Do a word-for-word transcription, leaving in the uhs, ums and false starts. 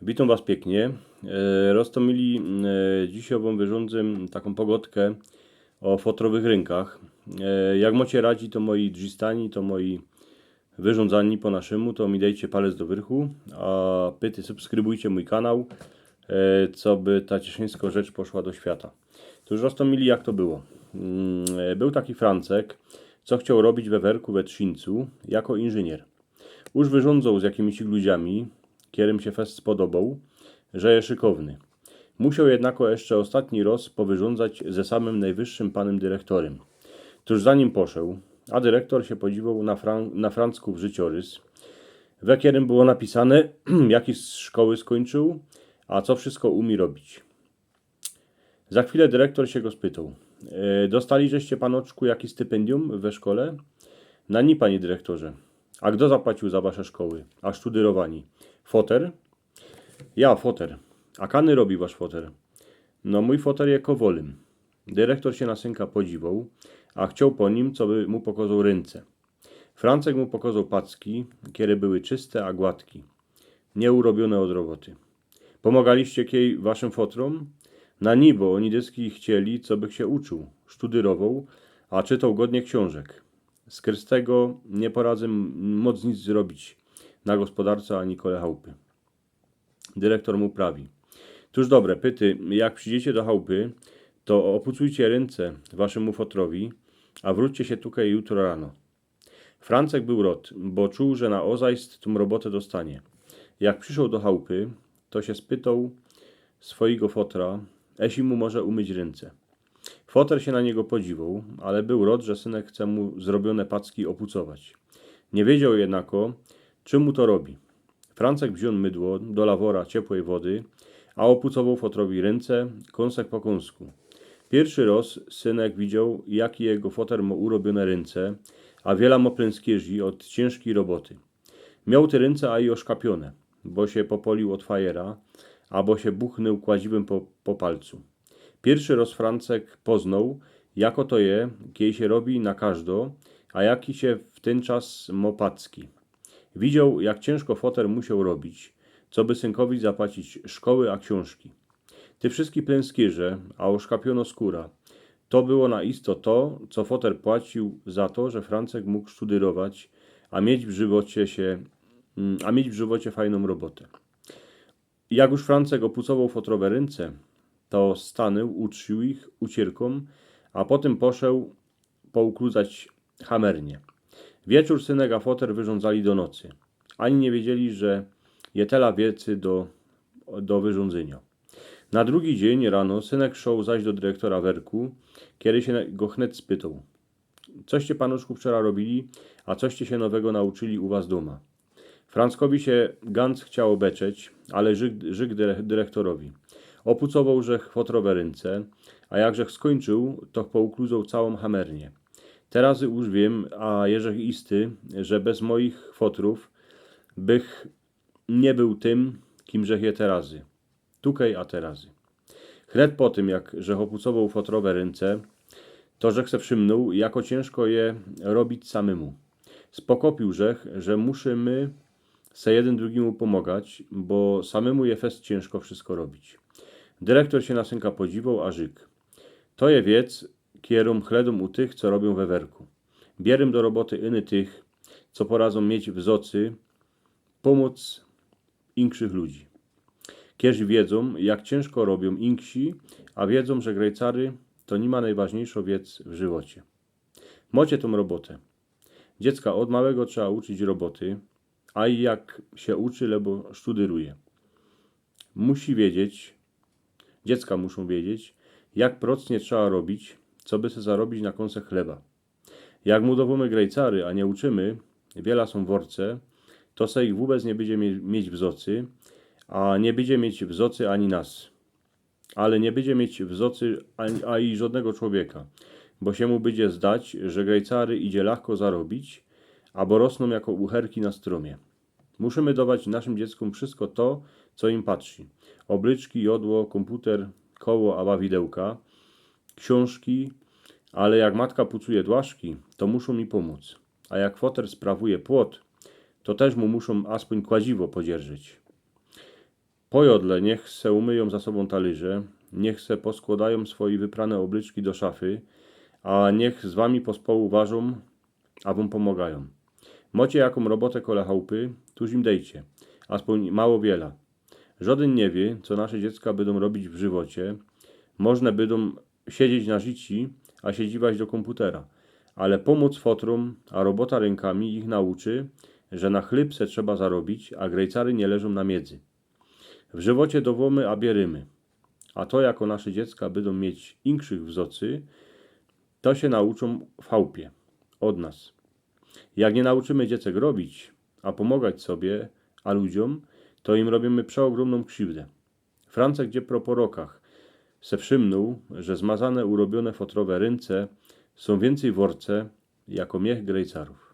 Witōm was piyknie. E, roztōmili, e, dzisiej wōm wyrządzym takōm pogodkã ô fotrowych rynkach. E, jak mocie radzi, to moi drzistani, to moi wyrządzani po naszymu, to mi dejcie palec do wyrchu, a pyty subskrybujcie mōj kanał, e, coby ta cieszyńsko rzecz poszła do świata. To już roztōmili, jak to było. Mm, e, bōł taki Francek, co chcioł robić we werku we Trzcińcu jako inżynier. Już wyrządzōł z jakimisi ludziami, kierym sie fest spodobał, że je szykowny. Musioł jednako jeszcze ôstatni roz powyrządzać ze samym nojwyższym panym dyrektorym. Tuż za nim poszoł, a dyrektor sie podziwoł na Fran-, na Francków życiorys, we kierym było napisane, jaki z szkoły skōńczōł, a co wszystko umie robić. Za chwilã dyrektor sie go spytoł: „E, dostali żeście, panoczku, jakie stypendium we szkole?” „Na ni, panie dyrektorze.” „A kto zapłacił za wasze szkoły, a sztudyrowani?” „Foter.” „Ja, foter.” „A kany robi wasz foter?” „No, mój foter je kowolym.” Dyrektor sie na synka podziwoł, a chcioł po nim, coby mu pokŏzoł rynce. Francek mu pokŏzoł packi, kere były czyste a gładki, niy urobiyne ôd roboty. „Pomŏgaliście kiej waszym fotrōm?” „Na ni, bo ôni dyski chcieli, cobych sie uczōł, sztudyrowoł, a czytoł godnie ksiōnżek. Skyrz tego niy poradzã moc nic zrobić na gospodarce ani kole chałpy.” Dyrektor mu prawi: „Tuż dobre, pyty, jak przidziecie do chałpy, to ôpucujcie rynce waszymu fotrowi, a wrōćcie sie tukej jutro rano.” Francek bōł rod, bo czuł, że na ôzajst tōm robotã dostanie. Jak prziszoł do chałpy, to sie spytoł swojigo fotra, eśli mu może umyć rynce. Foter sie na niego podziwoł, ale bōł rod, że synek chce mu zrobiōne packi ôpucować. Niy wiedzioł jednako, czymu to robi. Francek wziōn mydło, do lawora ciepłej wody, a ôpucowoł fotrowi rynce, kōnsek po kōnsku. Piyrszy roz synek widzioł, jak jego foter mo urobiyne rynce, a wiela mo plynskierzi ôd ciynżkij roboty. Mioł te rynce aj ôszkapiyne, bo sie popolił ôd fajera, abo sie buchnył kładziwym po, po palcu. Piyrszy roz Francek poznoł, jako to je, kiej sie robi na kożdo, a jaki sie w tyn czas mo packi. Widzioł, jak ciynżko foter musioł robić, coby synkowi zapłacić szkoły a ksiōnżki. Te wszyjske plynskierze, a ôszkapiyno skōra, to było na isto to, co foter płacił za to, że Francek mōg sztudyrować, a mieć w żywocie sie, mm, a mieć w żywocie fajnōm robotã. Jak już Francek ôpucowoł fotrowe rynce, to stanył, utrził ich uciyrkōm, a potym poszoł poukludzać hamernie. Wieczōr synek a foter wyrządzali do nocy. Ani niy wiedzieli, że je tela wiecy do, do wyrządzynio. Na drugi dziyń rano synek szoł zaś do dyrektora werku, kere sie go chnet spytoł: „Coście, panoszku, wczora robili, a coście sie nowego nauczyli u was dōma?” Franckowi sie gans chciało beczeć, ale rzyk, rzyk dyre-, dyrektorowi. Ôpucowoł żech fotrowe rynce, a jak żech skōńczōł, to poukludzōł całōm hamerniã. Terazy już wiym, a jeżech isty, że bez moich fotrōw bych niy bōł tym, kim żech je terazy. Tukej a terazy. Chnet po tym, jak żech ôpucowoł fotrowe rynce, to żech se przimnōł, jako ciynżko je robić samymu. Spokopiōł żech, że musimy se jedyn drugimu pōmogać, bo samymu je fest ciynżko wszysko robić. Dyrektor sie na synka podziwoł, a rzyk: „To je wiec, kerōm chledōm u tych, co robiōm we werku. Bierōm do roboty iny tych, co poradzōm mieć w zocy pōmōc inkszych ludzi. Kerzi wiedzōm, jak ciynżko robiōm inksi, a wiedzōm, że grajcary to niyma nojważniyjszo wiec w żywocie. Mocie tōm robotã. Dziecka ôd małego trzeba uczyć roboty, a i jak sie uczy, lebo sztudyruje. Musi wiedzieć, dziecka muszōm wiedzieć, jak procnie trzeba robić, coby se zarobić na kōnsek chleba. Jak mōdowōmy grajcary, a niy uczymy, wiela sōm worce, to se ich wōbec niy bydzie mie-, mieć w zocy, a niy bydzie mieć w zocy ani nas. Ale niy bydzie mieć w zocy ani, ani żodnego człowieka, bo sie mu bydzie zdać, że grajcary idzie lachko zarobić, abo rosnōm jako ucherki na strōmie. Musimy dować naszym dzieckōm wszysko to, co im patrzi. Ôblyczki, jodło, kōmputer, koło a bawidełka, ksiōnżki, ale jak matka pucuje dłaszki, to muszōm mi pōmōc. A jak foter sprawuje płot, to tyż mu muszōm aspōń kładziwo podzierżyć. Po jodle niech se umyjōm za sobōm talyrze, niech se poskłodajōm swoje wyprane ôblyczki do szafy, a niech z wami pospołu warzōm, a wōm pōmŏgajōm. Mocie jakōm robotã kole chałpy, tōż im dejcie, aspōń mało wiela. Żŏdyn niy wiy, co nasze dziecka bydōm robić w żywocie. Możne bydōm siedzieć na życi, a siedziwać do kōmputera. Ale pōmōc fotrōm, a robota rynkami ich nauczy, że na chlyb se trzeba zarobić, a grejcary niy leżōm na miedzy. W żywocie dowōmy, a biyrymy. A to, jako nasze dziecka bydōm mieć inkrzych w zocy, to sie nauczōm w chałpie. Ôd nas. Jak niy nauczymy dziecek robić, a pōmŏgać sobie, a ludziōm, to im robiymy przeôgrōmnōm krziwdã. Francek dziepro po rokach se wszymnōł, że zmazane, urobiōne fotrowe rynce sōm wiyncyj worce jako miech grejcarōw.